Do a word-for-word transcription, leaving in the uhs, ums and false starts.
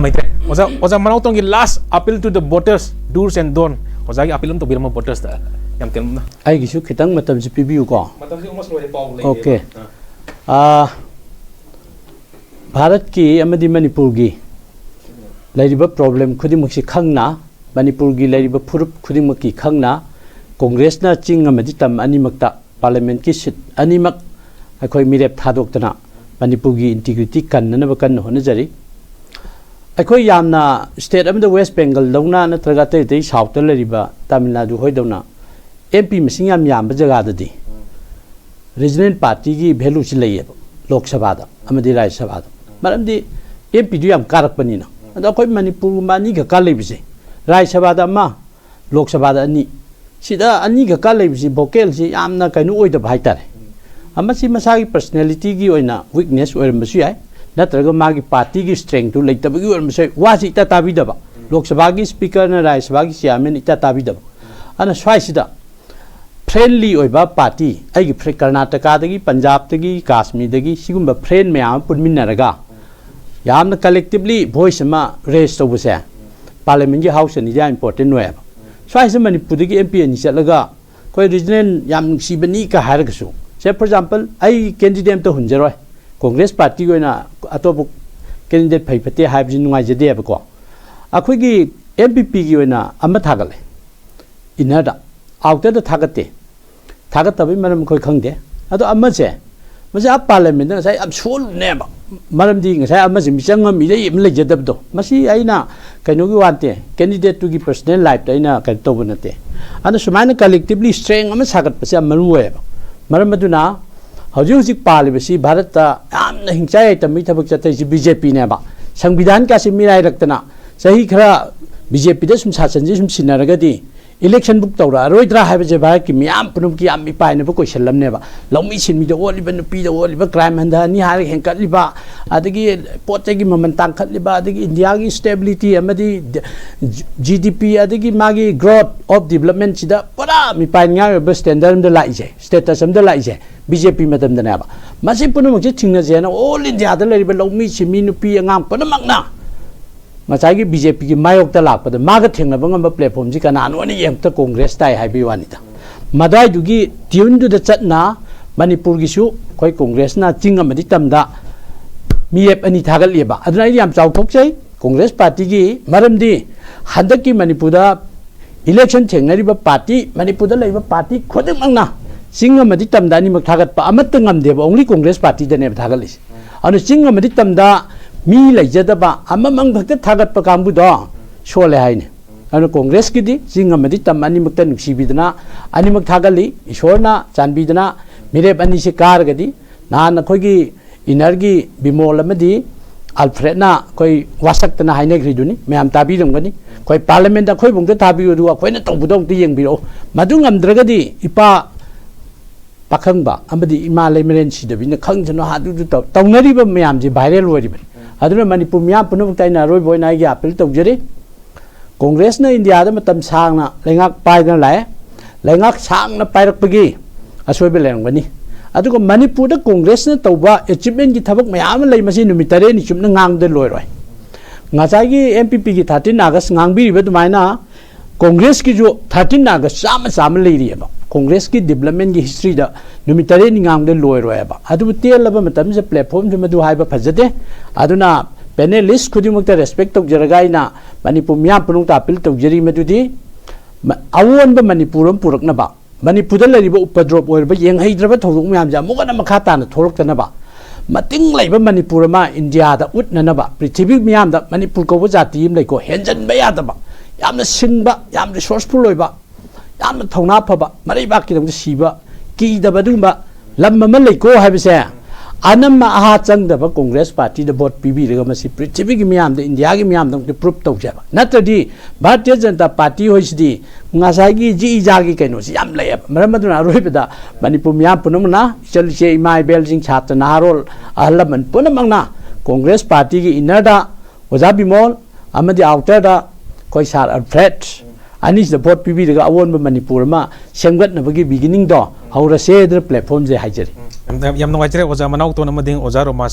ꯃꯩꯇ꯭ꯔꯦ꯫ ꯑꯣꯖꯥ, ꯑꯣꯖꯥ ꯃꯅꯥꯎꯇꯣꯟꯒꯤ last appeal to the voters, do's and don't꯫ ꯑꯣꯖꯥꯒꯤ appeal ꯑꯃ ꯇꯧꯕꯤꯔꯝꯃꯣ votersꯇ, ꯌꯥꯝ ꯇꯦꯜꯂꯝꯅ꯫ ꯑꯩꯒꯤꯁꯨ ꯈꯤꯇꯪ ꯃꯇꯝꯁꯤ ꯄꯤꯕꯤꯌꯨꯀꯣ꯫ ꯃꯇꯝꯁꯤ almost ꯂꯣꯏꯔꯦ, ꯄꯥꯎ ꯂꯩꯔꯦ꯫ Okay꯫ ꯑꯥ, ꯚꯥꯔꯠꯀꯤ ꯑꯃꯗꯤ ꯃꯅꯤꯄꯨꯔꯒꯤ ꯂꯩꯔꯤꯕ problem ꯈꯨꯗꯤꯡꯃꯛꯁꯤ ꯈꯪꯅ, ꯃꯅꯤꯄꯨꯔꯒꯤ ꯂꯩꯔꯤꯕ ꯐꯨꯔꯨꯞ ꯈꯨꯗꯤꯡꯃꯛꯀꯤ ꯈꯪꯅ, ꯀꯣꯡꯒ꯭ꯔꯦꯁꯅ ꯆꯤꯡ ꯑꯃꯗꯤ ꯇꯝ ꯑꯅꯤꯃꯛꯇ parliamentꯀꯤ seat ꯑꯅꯤꯃꯛ ꯑꯩꯈꯣꯏ ꯃꯤꯔꯦꯞ ꯊꯥꯗꯣꯛꯇꯅ ꯃꯅꯤꯄꯨꯔꯒꯤ integrity ꯀꯟꯅꯅꯕ ꯀꯟꯅ ꯍꯣꯠꯅꯖꯔꯤ꯫ ꯑꯩꯈꯣꯏ ꯌꯥꯝꯅ state ꯑꯃꯗ West Bengalꯗꯧꯅ ꯅꯠꯇ꯭ꯔꯒ ꯑꯇꯩ ꯑꯇꯩ Southꯇ ꯂꯩꯔꯤꯕ ꯇꯥꯃꯤꯜ ꯅꯥꯗꯨ ꯍꯣꯏꯗꯧꯅ MP ꯃꯁꯤꯡ ꯌꯥꯝ ꯌꯥꯝꯕ ꯖꯒꯥꯗꯗꯤ regional partyꯒꯤ valueꯁꯤ ꯂꯩꯌꯦꯕ, ꯂꯣꯛ ꯁꯚꯥꯗ ꯑꯃꯗꯤ ꯔꯥꯖ꯭ꯌ ꯁꯚꯥꯗ꯫ ꯃꯔꯝꯗꯤ MPꯗꯨ ꯌꯥꯝ ꯀꯥꯔꯛꯄꯅꯤꯅ꯫ ꯑꯗꯣ ꯑꯩꯈꯣꯏ ꯃꯅꯤꯄꯨꯔꯒꯨꯝꯕ ꯑꯅꯤꯈꯛ ꯀꯥ ꯂꯩꯕꯁꯦ, ꯔꯥꯖ꯭ꯌ ꯁꯚꯥꯗ ꯑꯃ, ꯂꯣꯛ ꯁꯚꯥꯗ ꯑꯅꯤ, ꯁꯤꯗ ꯑꯅꯤꯈꯛ ꯀꯥ ꯂꯩꯕꯁꯤ vocalꯁꯤ ꯌꯥꯝꯅ ꯀꯩꯅꯣ ꯑꯣꯏꯗꯕ ꯍꯥꯏꯇꯥꯔꯦ꯫ ꯃꯁꯤ ꯃꯁꯥꯒꯤ personalityꯒꯤ ꯑꯣꯏꯅ weakness ꯑꯣꯏꯔꯝꯕꯁꯨ ꯌꯥꯏ, ꯅꯠꯇ꯭ꯔꯒ ꯃꯥꯒꯤ partyꯒꯤ strengthꯇꯨ ꯂꯩꯇꯕꯒꯤ ꯑꯣꯏꯔꯝꯕꯁꯨ ꯌꯥꯏ꯫ ꯋꯥꯁꯤ ꯏꯇꯥ ꯇꯥꯕꯤꯗꯕ, ꯂꯣꯛ ꯁꯚꯥꯒꯤ speakerꯅ ꯔꯥꯖ꯭ꯌ ꯁꯚꯥꯒꯤ chairman ꯏꯇꯥ ꯇꯥꯕꯤꯗꯕ꯫ ꯑꯗꯨꯅ ꯁ꯭ꯋꯥꯏꯁꯤꯗ friendly ꯑꯣꯏꯕ party, ꯑꯩꯒꯤ friend ꯀꯔꯅꯥꯇꯀꯥꯗꯒꯤ, ꯄꯟꯖꯥꯕꯇꯒꯤ, ꯀꯥꯁꯃꯤꯔꯗꯒꯤ ꯁꯤꯒꯨꯝꯕ friend ꯃꯌꯥꯝ ꯑꯃ ꯄꯨꯟꯃꯤꯟꯅꯔꯒ ꯌꯥꯝꯅ collectively voice ꯑꯃ raise ꯇꯧꯕꯁꯦ parliamentꯀꯤ house ꯑꯅꯤꯁꯦ ꯌꯥꯝ important ꯑꯣꯏꯌꯦꯕ꯫ ꯁ꯭ꯋꯥꯏꯁꯤꯗ ꯃꯅꯤꯄꯨꯔꯗꯒꯤ MP ꯑꯅꯤ ꯆꯠꯂꯒ ꯑꯩꯈꯣꯏ regional ꯌꯥꯝ ꯅꯨꯡꯁꯤꯕꯅꯤ ꯀ ꯍꯥꯏꯔꯒꯁꯨ, say for example, ꯑꯩ candidate ꯑꯝꯇ ꯍꯨꯟꯖꯔꯣꯏ, ꯀꯣꯡꯒ꯭ꯔꯦꯁ partyꯒꯤ ꯑꯣꯏꯅ ꯑꯇꯣꯞꯄ candidate ꯐꯩ ꯐꯠꯇꯦ ꯍꯥꯏꯕꯁꯤ ꯅꯨꯡꯉꯥꯏꯖꯗꯦꯕꯀꯣ꯫ ꯑꯩꯈꯣꯏꯒꯤ MPPꯒꯤ ꯑꯣꯏꯅ ꯑꯃ ꯊꯥꯒꯠꯂꯦ innerꯗ, outerꯗ ꯊꯥꯒꯠꯇꯦ꯫ ꯊꯥꯒꯠꯇꯕꯩ ꯃꯔꯝ ꯑꯩꯈꯣꯏ ꯈꯪꯗꯦ꯫ ꯑꯗꯣ ꯑꯃꯁꯦ, ꯃꯁꯤ ꯑꯥ parliamentꯇ ꯉꯁꯥꯏ ꯌꯥꯝ ꯁꯣꯜꯂꯨꯅꯦꯕ꯫ ꯃꯔꯝꯗꯤ ꯉꯁꯥꯏ ꯑꯃꯁꯦ ꯃꯤꯆꯪ ꯑꯃ ꯃꯤꯔꯩ ꯑꯃ ꯂꯩꯖꯗꯕꯗꯣ꯫ ꯃꯁꯤ ꯑꯩꯅ ꯀꯩꯅꯣꯒꯤ ꯋꯥ ꯅꯠꯇꯦ, candidateꯇꯨꯒꯤ personal lifeꯇ ꯑꯩꯅ ꯀꯩꯅꯣ ꯇꯧꯕ ꯅꯠꯇꯦ꯫ ꯑꯗꯨꯅ ꯁꯨꯃꯥꯏꯅ collectively strength ꯑꯃ ꯁꯥꯒꯠꯄꯁꯦ ꯌꯥꯝ ꯃꯔꯨ ꯑꯣꯏꯌꯦꯕ꯫ ꯃꯔꯝ ꯑꯗꯨꯅ ꯍꯧꯖꯤꯛ ꯍꯧꯖꯤꯛ ꯄꯥꯜꯂꯤꯕꯁꯤ ꯚꯥꯔꯠꯇ ꯌꯥꯝꯅ ꯍꯤꯡꯆꯥꯏ ꯌꯥꯏꯇꯝꯕꯒꯤ ꯊꯕꯛ ꯆꯠꯊꯔꯤꯁꯤ BJPꯅꯦꯕ꯫ ꯁꯪꯕꯤꯙꯥꯟꯀꯥꯁꯦ ꯃꯤꯔꯥꯏꯔꯛꯇꯅ ꯆꯍꯤ ꯈꯔ BJPꯗ ꯁꯨꯝ ꯁꯥꯁꯟꯁꯦ ꯁꯨꯝ ꯁꯤꯟꯅꯔꯒꯗꯤ election book ꯇꯧꯔꯛꯑꯔꯣꯏꯗ꯭ꯔꯥ ꯍꯥꯏꯕꯁꯦ ꯚꯥꯔꯠꯀꯤ ꯃꯤꯌꯥꯝ ꯄꯨꯝꯅꯃꯛꯀꯤ ꯌꯥꯝ ꯃꯤꯄꯥꯏꯅꯕ question ꯑꯃꯅꯦꯕ꯫ ꯂꯧꯃꯤ ꯁꯤꯟꯃꯤꯗ ꯑꯣꯠꯂꯤꯕ, ꯅꯨꯄꯤꯗ ꯑꯣꯠꯂꯤꯕ, crime ꯍꯟꯊꯍꯟꯅꯤ ꯍꯥꯏꯔꯒ ꯍꯦꯟꯒꯠꯂꯤꯕ, ꯑꯗꯒꯤ ꯄꯣꯠ ꯆꯩꯒꯤ ꯃꯃꯜ ꯇꯥꯡꯈꯠꯂꯤꯕ, ꯑꯗꯒꯤ ꯏꯟꯗꯤꯌꯥꯒꯤ stability ꯑꯃꯗꯤ GDP ꯑꯗꯒꯤ ꯃꯥꯒꯤ growth of developmentꯁꯤꯗ ꯄꯨꯔꯥ ꯃꯤꯄꯥꯏꯅꯤꯡꯉꯥꯏ ꯑꯣꯏꯕ standard ꯑꯃꯗ ꯂꯥꯛꯏꯁꯦ, status ꯑꯃꯗ ꯂꯥꯛꯏꯁꯦ BJP ꯃꯇꯝꯗꯅꯦꯕ꯫ ꯃꯁꯤ ꯄꯨꯝꯅꯃꯛꯁꯦ ꯊꯤꯡꯅꯁꯦꯅ all Indiaꯗ ꯂꯩꯔꯤꯕ ꯂꯧꯃꯤ, ꯁꯤꯟꯃꯤ, ꯅꯨꯄꯤ, ꯑꯉꯥꯡ ꯄꯨꯝꯅꯃꯛꯅ ꯉꯁꯥꯏꯒꯤ ꯕꯤ ꯖꯦ ꯄꯤꯒꯤ ꯃꯥꯌꯣꯛꯇ ꯂꯥꯛꯄꯗ ꯃꯥꯒ ꯊꯦꯡꯅꯕ ꯉꯝꯕ ꯄ꯭ꯂꯦꯠꯐꯣꯝꯁꯤ ꯀꯅꯥꯅꯣꯅ ꯌꯦꯡꯕꯗ ꯀꯣꯡꯒ꯭ꯔꯦꯁ ꯇꯥꯏ ꯍꯥꯏꯕꯒꯤ ꯋꯥꯅꯤꯗ꯫ ꯃꯗꯥꯏꯗꯨꯒꯤ ꯇ꯭ꯌꯨꯟꯗꯨꯗ ꯆꯠꯅ ꯃꯅꯤꯄꯨꯔꯒꯤꯁꯨ ꯑꯩꯈꯣꯏ ꯀꯣꯡꯒ꯭ꯔꯦꯁꯅ ꯆꯤꯡ ꯑꯃꯗꯤ ꯇꯝꯗ ꯃꯤꯔꯦꯞ ꯑꯅꯤ ꯊꯥꯒꯠꯂꯤꯑꯕ꯫ ꯑꯗꯨꯅ ꯑꯩꯗꯤ ꯌꯥꯝ ꯆꯥꯎꯊꯣꯛꯆꯩ ꯀꯣꯡꯒ꯭ꯔꯦꯁ ꯄꯥꯔꯇꯤꯒꯤ, ꯃꯔꯝꯗꯤ ꯍꯟꯗꯛꯀꯤ ꯃꯅꯤꯄꯨꯔꯗ ꯏꯂꯦꯛꯁꯟ ꯊꯦꯡꯅꯔꯤꯕ ꯄꯥꯔꯇꯤ, ꯃꯅꯤꯄꯨꯔꯗ ꯂꯩꯕ ꯄꯥꯔꯇꯤ ꯈꯨꯗꯤꯡꯃꯛꯅ ꯆꯤꯡ ꯑꯃꯗꯤ ꯇꯝꯗ ꯑꯅꯤꯃꯛ ꯊꯥꯒꯠꯄ ꯑꯃꯠꯇ ꯉꯝꯗꯦꯕ, only ꯀꯣꯡꯒ꯭ꯔꯦꯁ ꯄꯥꯔꯇꯤꯗꯅꯦꯕ ꯊꯥꯒꯠꯂꯤꯁꯦ꯫ ꯑꯗꯨꯅ ꯆꯤꯡ ꯑꯃꯗꯤ ꯇꯝꯗ ꯃꯤ ꯂꯩꯖꯗꯕ ꯑꯃꯃꯪ ꯈꯛꯇ ꯊꯥꯒꯠꯄ ꯀꯥꯡꯕꯨꯗꯣ ꯁꯣꯜꯂꯦ ꯍꯥꯏꯅꯤ꯫ ꯑꯗꯨꯅ ꯀꯣꯡꯒ꯭ꯔꯦꯁꯀꯤꯗꯤ ꯆꯤꯡ ꯑꯃꯗꯤ ꯇꯝ ꯑꯅꯤꯃꯛꯇ ꯅꯨꯡꯁꯤꯕꯤꯗꯅ ꯑꯅꯤꯃꯛ ꯊꯥꯒꯠꯂꯤ꯫ ꯏꯁꯣꯔꯅ ꯆꯥꯟꯕꯤꯗꯅ ꯃꯤꯔꯦꯞ ꯑꯅꯤꯁꯤ ꯀꯥꯔꯒꯗꯤ ꯅꯍꯥꯟ ꯑꯩꯈꯣꯏꯒꯤ ꯏꯅꯔꯒꯤ ꯕꯤꯃꯣꯜ ꯑꯃꯗꯤ ꯑꯜꯐ꯭ꯔꯦꯗꯅ ꯑꯩꯈꯣꯏ ꯋꯥꯁꯛꯇꯅ ꯍꯥꯏꯅꯈ꯭ꯔꯤꯗꯨꯅꯤ, ꯃꯌꯥꯝ ꯇꯥꯕꯤꯔꯝꯒꯅꯤ꯫ ꯑꯩꯈꯣꯏ ꯄꯥꯔꯂꯤꯌꯥꯃꯦꯟꯗ ꯑꯩꯈꯣꯏꯕꯨ ꯑꯝꯇ ꯊꯥꯕꯤꯌꯨ, ꯑꯗꯨꯒ ꯑꯩꯈꯣꯏꯅ ꯇꯧꯕꯗꯣ ꯑꯝꯇ ꯌꯦꯡꯕꯤꯔꯛꯑꯣ꯫ ꯃꯗꯨ ꯉꯝꯗ꯭ꯔꯒꯗꯤ ꯏꯄꯥ ꯄꯥꯈꯪꯕ ꯑꯃꯗꯤ ꯏꯃꯥ ꯂꯩꯃꯔꯦꯟ ꯁꯤꯗꯕꯤꯅ ꯈꯪꯁꯅꯨ, ꯑꯗꯨꯗꯨ ꯇꯧ-, ꯇꯧꯅꯔꯤꯕ ꯃꯌꯥꯝꯁꯦ ꯚꯥꯏꯔꯦꯜ ꯑꯣꯏꯔꯤꯕꯅꯤ꯫ ꯑꯗꯨꯅ ꯃꯅꯤꯄꯨꯔ ꯃꯤꯌꯥꯝ ꯄꯨꯝꯅꯃꯛꯇ ꯑꯩꯅ ꯑꯔꯣꯏꯕ ꯑꯣꯏꯅ ꯑꯩꯒꯤ ꯑꯄꯤꯜ ꯇꯧꯖꯔꯤ꯫ ꯀꯣꯡꯒ꯭ꯔꯦꯁꯅ ꯏꯟꯗꯤꯌꯥꯗ ꯃꯇꯝ ꯁꯥꯡꯅ ꯂꯩꯉꯥꯛ ꯄꯥꯏꯗꯨꯅ ꯂꯥꯛꯑꯦ꯫ ꯂꯩꯉꯥꯛ ꯁꯥꯡꯅ ꯄꯥꯏꯔꯛꯄꯒꯤ ꯑꯁꯣꯏꯕ ꯂꯩꯔꯝꯒꯅꯤ꯫ ꯑꯗꯨꯒ ꯃꯅꯤꯄꯨꯔꯗ ꯀꯣꯡꯒ꯭ꯔꯦꯁꯅ ꯇꯧꯕ ꯑꯦꯆꯤꯞꯃꯦꯟꯒꯤ ꯊꯕꯛ ꯃꯌꯥꯝ ꯑꯃ ꯂꯩ, ꯃꯁꯤ ꯅꯨꯃꯤꯠ ꯇꯔꯦꯠꯅꯤ ꯆꯨꯞꯅ ꯉꯥꯡꯕꯗ ꯂꯣꯏꯔꯣꯏ꯫ ꯉꯁꯥꯏꯒꯤ ꯑꯦꯝ ꯄꯤ ꯄꯤꯒꯤ ꯊꯥꯔꯇꯤꯟ ꯑꯥꯒꯁ ꯉꯥꯡꯕꯤꯔꯤꯕ ꯑꯗꯨꯃꯥꯏꯅ ꯀꯣꯡꯒ꯭ꯔꯦꯁꯀꯤꯁꯨ ꯊꯥꯔꯇꯤꯟ ꯑꯥꯒꯁ ꯆꯥꯝꯃ ꯆꯥꯝꯃ ꯂꯩꯔꯤꯑꯕ꯫ ꯀꯣꯡꯒ꯭ꯔꯦꯁꯀꯤ ꯗꯤꯕ꯭ꯂꯞꯃꯦꯟꯒꯤ ꯍꯤꯁꯇ꯭ꯔꯤꯗ ꯅꯨꯃꯤꯠ ꯇꯔꯦꯠꯅꯤ ꯉꯥꯡꯕꯗ ꯂꯣꯏꯔꯣꯏ ꯍꯥꯏꯕ꯫ ꯑꯗꯨꯕꯨ ꯇꯦꯜꯂꯕ ꯃꯇꯝꯁꯤꯗ ꯄ꯭ꯂꯦꯠꯐꯣꯝꯁꯤ ꯃꯗꯨ ꯍꯥꯏꯕ ꯐꯖꯗꯦ꯫ ꯑꯗꯨꯅ ꯄꯦꯅꯦꯂꯤꯁ ꯈꯨꯗꯤꯡꯃꯛꯇ ꯔꯦꯁꯄꯦꯛ ꯇꯧꯖꯔꯒ ꯑꯩꯅ ꯃꯅꯤꯄꯨꯔ ꯃꯤꯌꯥꯝ ꯄꯨꯝꯅꯃꯛꯇ ꯑꯄꯤꯜ ꯇꯧꯖꯔꯤ ꯃꯗꯨꯗꯤ ꯃ-, ꯑꯑꯣꯟꯕ ꯃꯅꯤꯄꯨꯔ ꯑꯃ ꯄꯨꯔꯛꯅꯕ, ꯃꯅꯤꯄꯨꯔꯗ ꯂꯩꯔꯤꯕ ꯎꯄꯗ꯭ꯔꯣꯞ ꯑꯣꯏꯔꯕ ꯌꯦꯡꯍꯩꯗ꯭ꯔꯕ ꯊꯧꯗꯣꯛ ꯃꯌꯥꯝꯁꯦ ꯑꯃꯨꯛ ꯍꯟꯅ ꯃꯈꯥ ꯇꯥꯅ ꯊꯣꯛꯂꯛꯇꯅꯕ, ꯃꯇꯤꯡ ꯂꯩꯕ ꯃꯅꯤꯄꯨꯔ ꯑꯃ ꯏꯟꯗꯤꯌꯥꯗ ꯎꯠꯅꯅꯕ, ꯄ꯭ꯔꯤꯊꯤꯕꯤ ꯃꯤꯌꯥꯝꯗ ꯃꯅꯤꯄꯨꯔ ꯀꯧꯕ ꯖꯥꯇꯤ ꯑꯃ ꯂꯩꯀꯣ, ꯍꯦꯟꯖꯟꯕ ꯌꯥꯗꯕ, ꯌꯥꯝꯅ ꯁꯤꯡꯕ, ꯌꯥꯝ ꯔꯤꯁꯣꯔꯁꯐꯨꯜ ꯑꯣꯏꯕ, ꯌꯥꯝꯅ ꯊꯧꯅꯥ ꯐꯕ, ꯃꯔꯩꯕꯥꯛꯀꯤꯗꯃꯛꯇ ꯁꯤꯕ ꯀꯤꯗꯕ ꯑꯗꯨꯒꯨꯝꯕ ꯂꯝ ꯑꯃ ꯂꯩꯀꯣ ꯍꯥꯏꯕꯁꯦ ꯑꯅꯝꯕ ꯑꯍꯥ ꯆꯪꯗꯕ ꯀꯣꯡꯒ꯭ꯔꯦꯁ ꯄꯥꯔꯇꯤꯗ ꯚꯣꯠ ꯄꯤꯕꯤꯔꯒ ꯃꯁꯤ ꯄ꯭ꯔꯤꯊꯤꯕꯤꯒꯤ ꯃꯤꯌꯥꯝꯗ, ꯏꯟꯗꯤꯌꯥꯒꯤ ꯃꯤꯌꯥꯝꯗꯃꯛꯇ ꯄ꯭ꯔꯨꯞ ꯇꯧꯖꯦꯕ꯫ ꯅꯠꯇ꯭ꯔꯗꯤ ꯚꯥꯔꯇꯤꯌ ꯖꯅꯇꯥ ꯄꯥꯔꯇꯤ ꯍꯣꯏꯁꯤꯗꯤ ꯉꯁꯥꯏꯒꯤ ꯖꯤ ꯏꯖꯥꯒꯤ ꯀꯩꯅꯣꯁꯤ ꯌꯥꯝ ꯂꯩꯌꯦꯕ꯫ ꯃꯔꯝ ꯑꯗꯨꯅ ꯑꯔꯣꯏꯕꯗ ꯃꯅꯤꯄꯨꯔ ꯃꯤꯌꯥꯝ ꯄꯨꯝꯅꯃꯛꯅ, ꯏꯆꯜ ꯏꯆꯦ, ꯏꯃꯥ ꯏꯕꯦꯜꯁꯤꯡ, ꯁꯥꯇ꯭ꯔ ꯅꯍꯥꯔꯣꯜ, ꯑꯍꯜ ꯂꯃꯟ ꯄꯨꯝꯅꯃꯛꯅ ꯀꯣꯡꯒ꯭ꯔꯦꯁ ꯄꯥꯔꯇꯤꯒꯤ ꯏꯟꯅꯔꯗ ꯑꯣꯖꯥ ꯕꯤꯃꯣꯜ ꯑꯃꯗꯤ ꯑꯥꯎꯇꯔꯗ ꯑꯩꯈꯣꯏ ꯁꯥꯔ ꯑꯜꯐ꯭ꯔꯦꯗ ꯑꯅꯤꯁꯤꯗ ꯚꯣꯠ ꯄꯤꯕꯤꯔꯒ ꯑꯑꯣꯟꯕ ꯃꯅꯤꯄꯨꯔ ꯑꯃ ꯁꯦꯝꯒꯠꯅꯕꯒꯤ ꯕꯤꯒꯤꯅꯤꯡꯗꯣ ꯍꯧꯔꯁꯦ ꯍꯥꯏꯗꯅ ꯄ꯭ꯂꯦꯠꯐꯣꯝꯁꯦ ꯍꯥꯏꯖꯔꯤ꯫ ꯌꯥꯝ ꯌꯥꯝ ꯅꯨꯡꯉꯥꯏꯖꯔꯦ ꯑꯣꯖꯥ ꯃꯅꯥꯎꯇꯣꯟ ꯑꯃꯗꯤ ꯑꯣꯖꯥ ꯔꯣꯃꯥ